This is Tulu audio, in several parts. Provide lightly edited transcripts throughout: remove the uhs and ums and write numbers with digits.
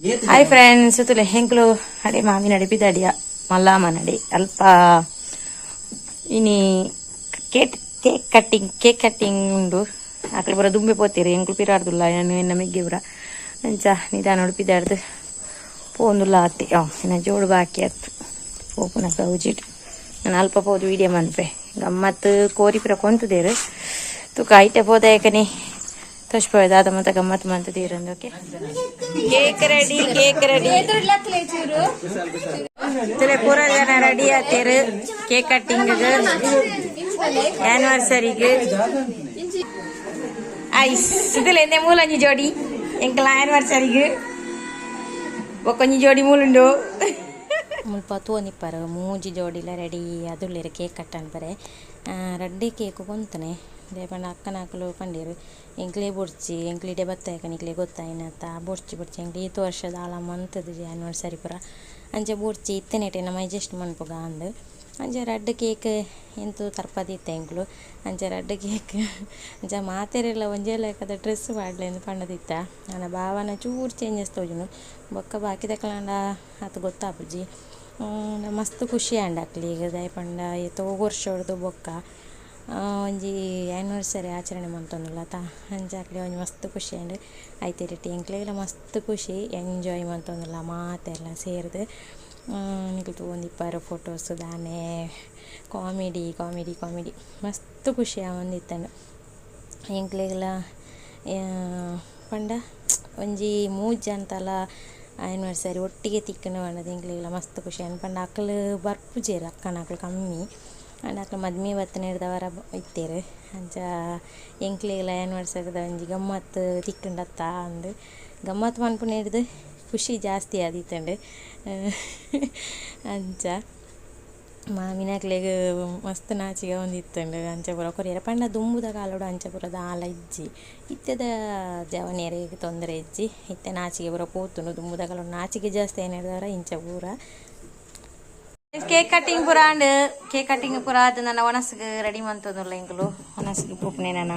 ಹಾಯ್ ಫ್ರೆಂಡ್ಸ್, ತುಲೆ ಹೆಂಕ್ಲು ಅಡೆ ಮಾಮಿ ನಡಿಪಿದಡಿಯ ಮಲ್ಲಾಮ ನಡಿ ಅಲ್ಪ ಇನಿ cake cake cutting cake cutting ಉಂಡು. ಅಕ್ಲು ಪೂರ ದುಂಬೆ ಪೋತೀರಿ, ಎಂಕ್ಲು ಪಿರಾರ್ದುಲ್ಲ. ಎನ್ನ ಎನ್ನ ಮೆಗ್ಗೆ ಪೂರ ಅಂಚ ನಿಧಾನ ಉಡುಪಿದಾಡ್ದು ಪೋಂದುಲ್ಲ. ಅತ್ತೆ ಇನ್ನ ಜೋಡು ಬಾಕಿ ಆತು ಪೋಪುನ ಗೌಜಿಟ್. ನಾನು ಅಲ್ಪ ಪೋದು ವೀಡಿಯೋ ಮನ್ಪೆ. ಗಮ್ಮತ್ ಕೋರಿ ಪೂರ ಕೊಂತುದೇರು. ತುಕ ಐಟೆ ಪೋದಾಯಕನೆ ತೋಷ್ಪೋಯ್ದು ದಾದ ಮತ್ತೆ ಗಮ್ಮತ್ ಮಂತುದೀರಂದು. Okay, cake ready, cake ready. ತುಲೆ ಪೂರ ಜನ ರೆಡಿ ಆತೇರು ಕೇಕ್ ಕಟ್ಟಿಂಗ್ ಆನಿವರ್ಸರಿಗೆ. ಐಸ್ ಇದಲ್ಲ ಎಂದೆ ಮೂಲಂಜಿ ಜೋಡಿ ಎಂಕಲ ಆನಿವರ್ಸರಿಗೆ ಒಕ್ಕೊಂಜಿ ಜೋಡಿ ಮೂಲುಂಡು. ಮುಲ್ಪ ತೂವೊಂದಿಪ್ಪರು, ಮೂಜಿ ಜೋಡಿಲ ರೆಡಿ ಅದುಲ್ಲೆರ್ ಕೇಕ್ ಕಟ್ ಅನ್ಪರೆ. ರಡ್ಡೆ ಕೇಕ್ ಕೊಂತನೆ ದಾಯೆ ಅಕ್ಕನಕುಲು ಪಂಡೆರ್, ಎಂಕ್ಲೆ ಬೊಡ್ಚಿ, ಎಂಕ್ಲು ಇಡೆ ಬತ್ತಾಯಕ ನಿಕ್ಲೆ ಗೊತ್ತಾಯಿನತ್ತ, ಬೊಡ್ಚಿ ಬೊಡ್ಚಿ, ಎಂಕ್ಲೆ ಈತ್ ವರ್ಷ ದಾಲ ಮಂತುದುಜಿ ಆನಿವರ್ಸರಿ ಪೂರ, ಅಂಚ ಬೊಡ್ಚಿ, ಇತ್ತನೇಟೆ ನಮ ಅಡ್ಜಸ್ಟ್ ಮನ್ಪುಗ ಅಂದ್. ಅಂಚ ರಡ್ಡ್ ಕೇಕ್ ಎಂತು ತರ್ಪದಿತ್ತೆ ಎಂಕ್ಲು. ಅಂಚ ರಡ್ಡ್ ಕೇಕ್ ಅಂಚ ಮಾತೆರೆಲ ಒಂಜೇ ಲೆಕ್ಕದ ಡ್ರೆಸ್ ಪಾಡ್ಲೆ ಪಂಡದಿತ್ತ. ಆಂಡ ಬಾವನ ಚೂರು ಚೇಂಜಸ್ ತೋಜುಂಡು, ಬೊಕ್ಕ ಬಾಕಿದಕ್ಲಾಂಡ ಆತ್ ಗೊತ್ತಾಪುಜಿ. ಮಸ್ತ್ ಖುಷಿ ಆಂಡ್ ಅಕ್ಲೆಗ್. ದಾಯೆ ಪಂಡ ಏತೋ ವರ್ಷೊಡ್ದು ಬೊಕ್ಕ ಒಂಜಿ ಆನಿವರ್ಸರಿ ಆಚರಣೆ ಮಂತೊಂದುಲ್ಲ ಅತ, ಅಂಚ ಅಕ್ಲೆಗ್ ಒಂಜಿ ಮಸ್ತ್ ಖುಷಿ ಆಂಡ್. ಐತ ಎಂಕ್ಲೆಗ್ಲ ಮಸ್ತ್ ಖುಷಿ, ಎಂಜಾಯ್ ಮಂತೊಂದುಲ್ಲ ಮಾತೆರ್ಲ ಸೇರ್ದ್. ನಿಕುಲು ತೂವೊಂದಿಪ್ಪರ್ ಫೋಟೋಸ್ ದಾನೆ, ಕಾಮಿಡಿ ಕಾಮಿಡಿ ಕಾಮಿಡಿ, ಮಸ್ತ್ ಖುಷಿ ಆವೊಂದಿತ್ತುಂಡು ಎಂಕ್ಲೆಗ್ಲ. ಪಂಡ ಒಂಜಿ ಮೂಜಿ ಜನತಲ ಆನಿವರ್ಸರಿ ಒಟ್ಟಿಗೆ ತಿಕ್ಕುಂಡು ಪಂಡದ್ ಎಂಕ್ಲೆಗ್ಲ ಮಸ್ತ್ ಖುಷಿ ಆಂಡ್. ಪಂಡ ಅಕುಲು ಬರ್ಪುಜೆರ್, ಅಕ್ಕನಕುಲು ಕಮ್ಮಿ. ಆಂಡ ಅಕ್ಲು ಮದ್ಮೆ ಬತ್ತಿನೆಡ್ದವರ ಇತ್ತೆರ್. ಅಂಚ ಎಂಕ್ಲೆಗ್ಲ ಆನಿವರ್ಸರಿದ ಒಂಜಿ ಗಮ್ಮತ್ ತಿಕ್ಕುಂಡತ್ತ ಅಂದ್ ಗಮ್ಮತ್ ಪನ್ಪುನೆಡ್ದ್ ಖುಷಿ ಜಾಸ್ತಿ ಆದಿತ್ತುಂಡು. ಅಂಚ ಮಾಮಿನಕ್ಲೆಗ್ ಮಸ್ತ್ ನಾಚಿಗೆ ಆವೊಂದಿತ್ತುಂಡು ಅಂಚ ಪೂರ ಕೊರಿಯೆರೆ. ಪಂಡ ದುಂಬುದ ಕಾಲೊಡು ಅಂಚ ಪೂರ ದಾಲ ಇಜ್ಜಿ. ಇತ್ತೆದ ಜವನೆರೆಗ್ ತೊಂದರೆ ಇಜ್ಜಿ, ಇತ್ತೆ ನಾಚಿಗೆ ಪೂರ ಪೋತುಂಡು. ದುಂಬುದ ಕಾಲೊಡು ನಾಚಿಗೆ ಜಾಸ್ತಿ ಆಯಿನೆಡ್ದಾವರ ಇಂಚ ಪೂರ. ಕೇಕ್ ಕಟ್ಟಿಂಗ್ ಪೂರ ಆಂಡ್. ಕೇಕ್ ಕಟ್ಟಿಂಗ್ ಪೂರ ಆದ್ ನನ್ನ ಒಣಸ್ಗ್ ರೆಡಿ ಮಂತೊಂದುಲ್ಲ ಎಂಕುಲು. ಒಣಸ್ಗ್ ಪೋಪುನೆ ನನ.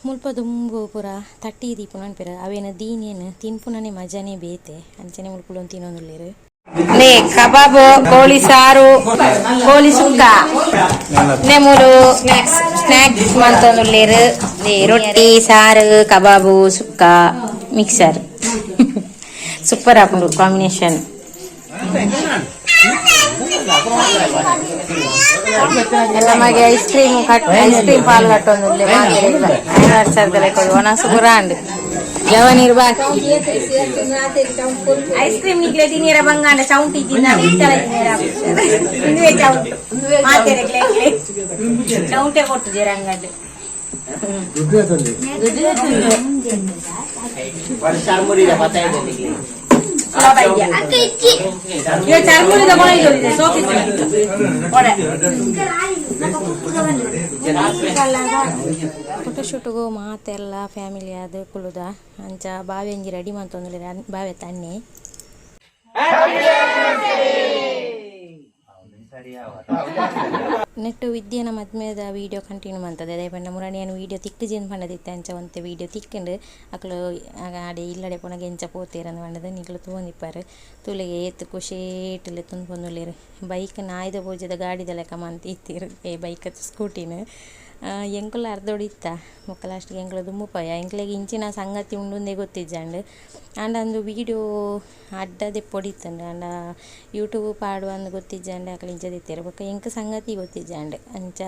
ಮುಲ್ಪ ದುಂಬು ಪೂರ ತಟ್ಟಿ ದೀಪುನ ಅನ್ಪೆರ್, ಅವೇನ ದೀನೇನು ತಿನ್ಪುನನೆ ಮಜಾನೇ ಬೇತೆ. ಅಂಚನೆ ಮುಲ್ಪ ಕುಲೊಂದು ತಿನ್ನೊಂದುಲ್ಲೆರ್. ನೇ ಕಬಾಬ್, ಕೋಳಿ ಸಾರು, ಕೋಳಿ ಸುಕ್ಕ. ನೆ ಮೂಲು ಸ್ನಾಕ್ಸ್ ಸ್ನಾಕ್ಸ್ ಮಂತೊಂದುಲ್ಲೆರ್. ರೊಟ್ಟಿ, ಸಾರು, ಕಬಾಬು, ಸುಕ್ಕ, ಮಿಕ್ಸರ್. ಸೂಪರ್ ಆಪುಂಡು ಕಾಂಬಿನೇಷನ್. ಎಲ್ಲ ಮಗೆ ice cream cut, ice cream ಪಾಲ್ ಕಟ್ಟೊಂದುಲ್ಲೆ ಮಾತೆರೆಗ್ಲ. ಆನಿವರ್ಸರಿದ ಒಣಸು ಪೂರ ಆಂಡ್, ಜವನೀರ್ ಬಾಕಿ. ಐಸ್ ಕ್ರೀಮ್ ನಿಕ್ಲೆ ತಿನಿಯರ ಬಂಗಾಂಡ ಚೌಂಟಿ ತಿನ್ನ ಇತ್ತಲ ತಿನಿಯರ. ಇಂದುವೆ ಚೌಂಟು ಮಾತೆರೆಗ್ಲೆ ಚೌಂಟೆ ಕೊಟ್ಟು ಜೇರಂಗಡ್. ಚರ್ಮುರಿ ತಗೊಂಡಿದ್ದು ಸೋಕಿತ್ತು. ಫೋಟೋಶೂಟ್ಗು ಮಾತೆಲ್ಲ ಫ್ಯಾಮಿಲಿ ಅದು ಕುಲುದ. ಅಂಚ ಬಾವೆ ಒಂಜಿ ರೆಡಿ ಮಂತೊಂದುಲ್ಲೆರ್, ಬಾವೆ ತನ್ನಿ. ನೆಟ್ಟು ವಿದ್ಯೆನ ಮದ್ಮೆದ ವೀಡಿಯೋ ಕಂಟಿನ್ಯೂ ಮಂತದೆ. ಅದೇ ಪಂಡ ಮುರಾನಿ ವೀಡಿಯೋ ತಿಕ್ಕುಜಿಂದ್ ಪಂಡದಿತ್ತೆ. ಅಂಚ ಒಂತೆ ವೀಡಿಯೋ ತಿಕ್ಕುಂಡು. ಅಕ್ಲು ಆಡೆ ಇಲ್ಲಡೆ ಪೋನಗ ಎಂಚ ಪೋತೇರಂದ್ ಪಂಡದು ನಿಕುಲು ತೂವೊಂದಿಪ್ಪರ್. ತೂಲೆಗೆ ಏತ್ ಖುಷಿಟ್ ಲೆತ್ತೊಂದು ಪೋಂದುಲ್ಲೆರ್. ಬೈಕ್ ನಾಯ್ದ ಪೂಜೆದ ಗಾಡಿದ ಲೆಕ್ಕ ಮಂತ್ ಇತ್ತೆರ್. ಏ ಬೈಕ್ ಸ್ಕೂಟಿನ್ ಎಂಕುಲು ಅರ್ಧೊಡು ಇತ್ತ. ಬೊಕ್ಕ ಲಾಸ್ಟಿಗೆ ಎಂಕುಲು ದುಂಬು ಪೋಯ. ಎಂಕ್ಲೆಗ್ ಇಂಚಿನ ಸಂಗತಿ ಉಂಡುಂದೇ ಗೊತ್ತಿಜ್ಜಾಂಡ್. ಆಂಡ ಅಂದು ವೀಡಿಯೋ ಅಡ್ಡ ದೆಪ್ಪೊಡಿತ್ತುಂಡು. ಆಂಡ ಯೂಟ್ಯೂಬ್ ಪಾಡುವ ಅಂದ್ ಗೊತ್ತಿಜ್ಜಾಂಡ್. ಅಕುಲು ಇಂಚ ದೆತ್ತೆರ್. ಬೊಕ್ಕ ಎಂಕ್ ಸಂಗತಿ ಗೊತ್ತಿಜ್ಜಾಂಡ್. ಅಂಚ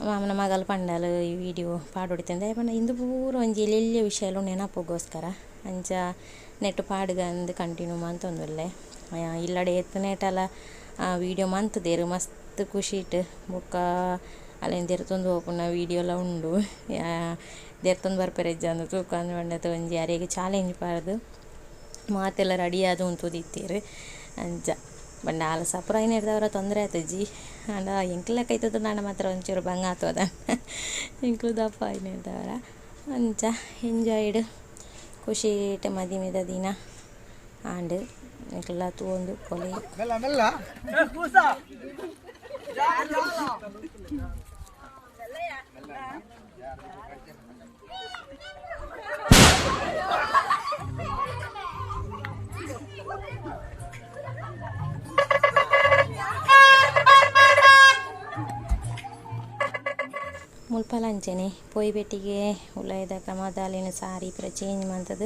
ಮಾಮನ ಮಗಲ್ ಪಂಡಲ್, ಈ ವೀಡಿಯೋ ಪಾಡೊಡಿತ್ತಂದ್. ದಾಯೆ ಪಂಡ ಇಂದು ಪೂರ ಒಂಜಿ ಎಲ್ಯ ವಿಷಯಲು ನೆನಪುಗೋಸ್ಕರ. ಅಂಚ ನೆಟ್ ಪಾಡುಗ ಅಂದ್ ಕಂಟಿನ್ಯೂ ಮಂತೊಂದುಲ್ಲೆ. ಇಲ್ಲಡೆ ಎತ್ತನೇಟಲ ವೀಡಿಯೋ ಮಂತುದೆರ್ ಮಸ್ತ್ ಖುಷಿಟ್. ಬೊಕ್ಕ ಅಲೆನ್ ದೆರ್ತೊಂದು ಪೋಪುನ ವೀಡಿಯೋಲ ಉಂಡು. ದೆರ್ತೊಂದು ಬರ್ಪೆರೆ ಇಜ್ಜಂದ್ ತೂಕ ಅಂದ್ ಪಂಡತ್ ಒಂಜಿ ಅರೆಗ್ ಚಾಲೆಂಜ್ ಪಾಡ್ದ್ ಮಾತೆಲ್ಲ ರೆಡಿ ಆದ್ ಉಂತುದಿತ್ತೆರ್. ಅಂಚ ಪಂಡ ಆಲ್ ಸಪುರ ಆಯಿನೆಡ್ದಾವರ ತೊಂದರೆ ಆತುಜಿ. ಆಂಡ ಎಂಕ್ಲೆ ಕೈತುಂಡ ಮಾತ್ರ ಒಂಚೂರು ಬಂಗ ಆತದ, ಎಂಕ್ಲು ದಪ್ಪ ಆಯಿನೆಡ್ದಾವರ. ಅಂಚ ಎಂಜಾಯ್ಡ್ ಖುಷಿಟ್ ಮದಿಮೆದ ದಿನ ಆಂಡ್. ಎಂಕ್ಲೆಲ ತೂವೊಂದು ಪೋಲೆ. ಅಲ್ಪಲ ಅಂಚನೆ ಪೋಯಿ ಪೆಟ್ಟಿಗೆ ಉಲಯಿದ ಕ್ರಮದಾಲಿನ ಸಾರಿ ಪೂರ ಚೇಂಜ್ ಮಂತುದು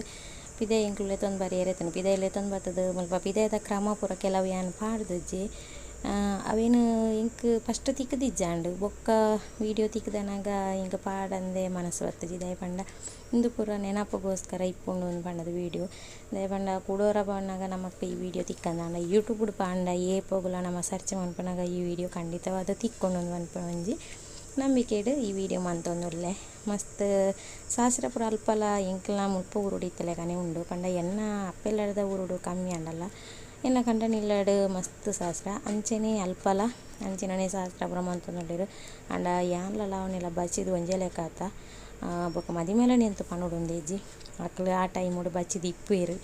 ಪಿದಯಿ ಎಂಕುಲು ಲೆತೊಂದು ಬರಿಯೆರೆ ಇತ್ತುಂಡು. ಪಿದಯಿ ಲೆತೊಂದು ಬತ್ತುದು ಮುಲ್ಪ ಪಿದಯಿದ ಕ್ರಮ ಪೂರ ಕೆಲವು ಯಾನ್ ಪಾಡ್ದಿಜ್ಜಿ. ಅವೆನ್ ಎಂಕ್ ಫಸ್ಟ್ ತಿಕ್ಕುದಿಜ್ಜಾಂಡ್ ಬೊಕ್ಕ ವೀಡಿಯೋ ತಿಕ್ಕುದನಗ ಎಂಕ್ ಪಾಡಂದೆ ಮನಸ್ ಬತ್ತುಜಿ ದಾಯೆ ಪಂಡ ಉಂದು ಪೂರ ನೆನಪುಗೋಸ್ಕರ ಇಪ್ಪುಂಡು ಪಂಡುದು ವೀಡಿಯೋ ದಾಯೆ ಪಂಡ ಕುಡೊರ ಪೋನಗ ನಮಕ್ ಈ ವೀಡಿಯೋ ತಿಕ್ಕಂದಾಂಡ ಯೂಟ್ಯೂಬ್ ಪಾಂಡ ಏಪೊಗುಲ ನಮ ಸರ್ಚ್ ಮನ್ಪುನಗ ಈ ವೀಡಿಯೋ ಖಂಡಿತವಾದ್ ತಿಕ್ಕುಂಡು ಪನ್ಪಿನ ಒಂಜಿ ನಂಬಿಕೆಡ್ ಈ ವೀಡಿಯೋ ಮಂತೊಂದುಲ್ಲೆ. ಮಸ್ತ್ ಸಾಸ್ರ ಪೂರ ಅಲ್ಪಲ ಎಂಕಲ್ನ ಮುಲ್ಪ ಊರುಡು ಇತ್ತಿಲೆಕನೆ ಉಂಡು ಪಂಡ ಎನ್ನ ಅಪ್ಪೆಲ್ಲದ ಊರುಡು ಕಮ್ಮಿ ಆಂಡಲ ಎನ್ನ ಕಂಡನಿಲ್ಲಡ್ ಮಸ್ತ್ ಸಾಸ್ರ ಅಂಚನೆ ಅಲ್ಪಲ ಅಂಚಿನನೆ ಸಾಸ್ರ ಪೂರ ಮಂತೊಂದುಲ್ಲೆರ್. ಆಂಡ ಯಾನ್ಲ ಲಾವಣ್ಯಲ ಬಚ್ಚಿದ್ ಒಂಜೇ ಲೆಕ ಅತ ಬೊಕ ಮದಿಮೆಲೆನ ಎಂತ ಪನೊಡುಂದು ಇಜ್ಜಿ ಅಕ್ಲ್ ಆ ಟೈಮುಡು ಬಚ್ಚಿದ್ ಇಪ್ಪುವೆರ್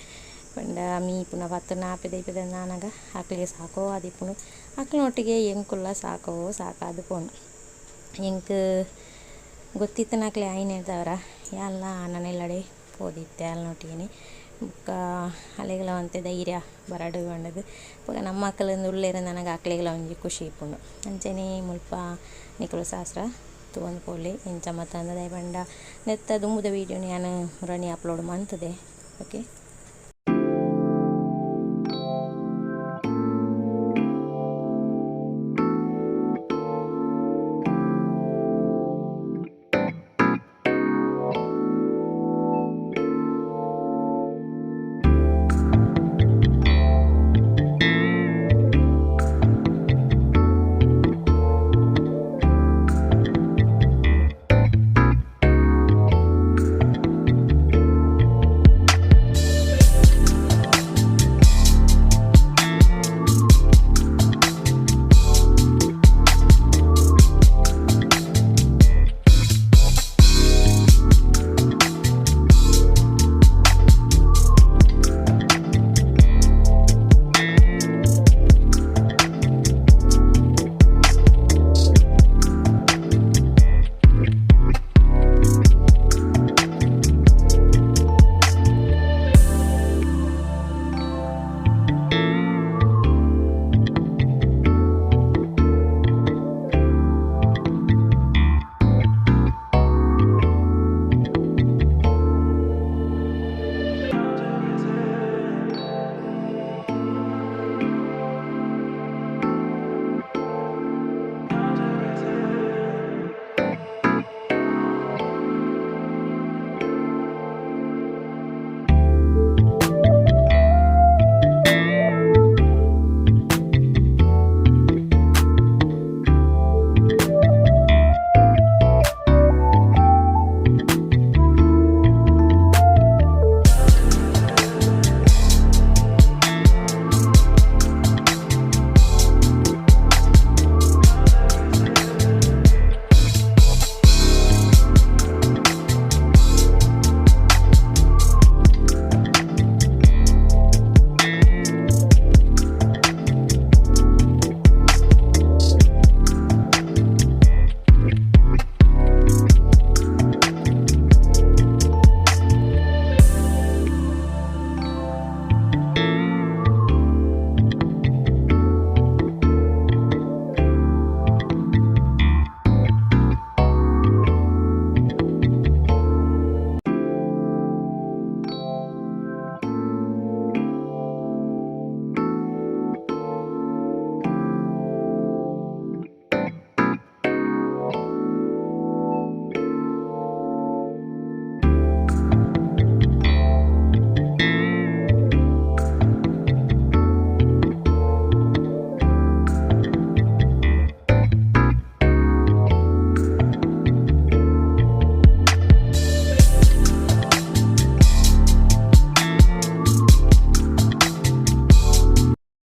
ಪಂಡ ಮೀಪುನ ಪತ್ತುನ ಆಪೆದ ಈಪೆದ ಆನಗ ಅಕ್ಲೆಗ್ ಸಾಕೋ ಆದಿಪ್ಪುಂಡು ಅಕ್ಲ್ನೊಟ್ಟಿಗೆ ಎಂಕುಲ್ಲ ಸಾಕೋ ಸಾಕಾದ್ ಪೋಂಡು. ಎಂಕ್ ಗೊತ್ತಿತ್ತಿನಕ್ಲೆ ಆಯಿನೆಡ್ದಾವರ ಯಾನ್ಲ ಆಣನ ಇಲ್ಲಡೆ ಪೋದಿತ್ತೆ ಅಲ್ನೊಟ್ಟಿಗೆನೆ ಬೊಕ್ಕ ಅಲೆಗ್ಲ ಒಂತೆ ಧೈರ್ಯ ಬರಡ್ ಪಂಡುದು ಬೊಕ ನಮ್ಮಕುಲು ಉಲ್ಲೆರ್ ನನಗ ಅಕ್ಲೆಗ್ಲ ಒಂಜಿ ಖುಷಿ ಇಪ್ಪುಂಡು. ಅಂಚನೆ ಮುಲ್ಪ ನಿಕುಲು ಸಾಸ್ರ ತೂವೊಂದು ಪೋಲೆ ಎಂಚ ಮಾತ ದಾಯೆ ಪಂಡ ನೆತ್ತ ದುಂಬುದ ವೀಡಿಯೋನು ಯಾನ್ ಮುರನಿ ಅಪ್ಲೋಡ್ ಮಂತುದೆ ಓಕೆ.